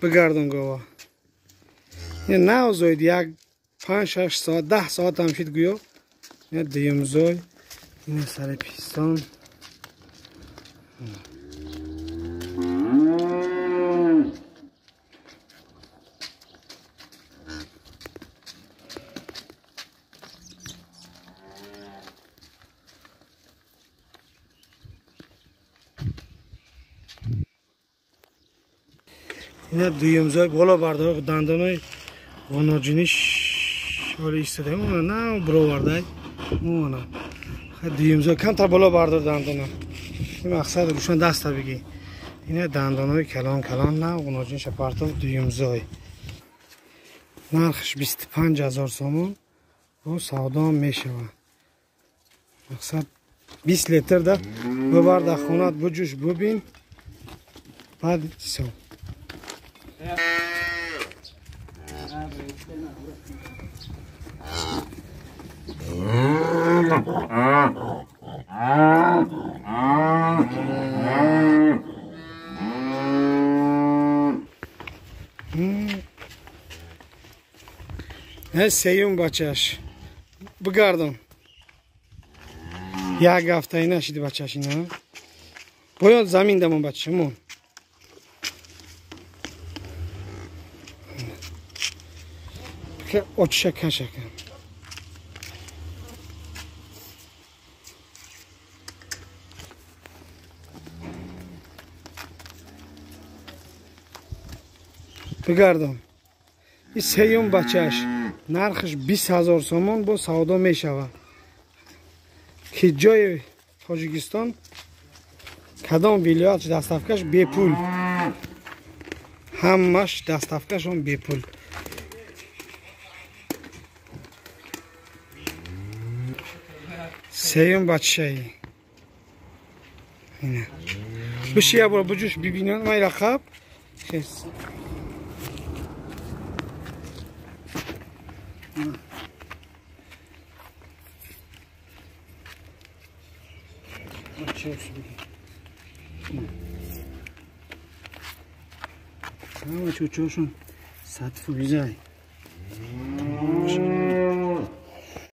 Бигардон гова. Нав зоид як 5-6 соат, 10 соат ҳам шид гӯё. Дуюм зой. Ин сари пистон. Ина дуюм зой боло бардор дандонои ғуноҷиниш оли истодаем. Она на бировардай. Она дуюм зой камтар боло бардор дандона. Ин мақсад рӯшан даста бигӣ. Ина дандонои калон калон на ғуноҷиниша партов дуюм зой. Нархш 25 000 сомон бо савдо мешавад. Мақсад 20 литр да бибар дар хонат буҷӯш бубин. Баъд ҳисоб. Сеюм бачаш бигардон. Як ҳафтаи нашиди бачаш ина. Бояд замин дамон бачамон. Очша кашака. Бигардон. Ин сеюм бачаш. Нархш 20 000 сомон бо савдо мешавад. Ки ҷои Тоҷикистон кадом вилоят доставкаш бепул. Ҳамаш доставкашон бепул. Сеюм бачаи. Ина. Биши я бор буҷуш бибинан май рақаб. Хес. Ҳама чӯчошон 100%.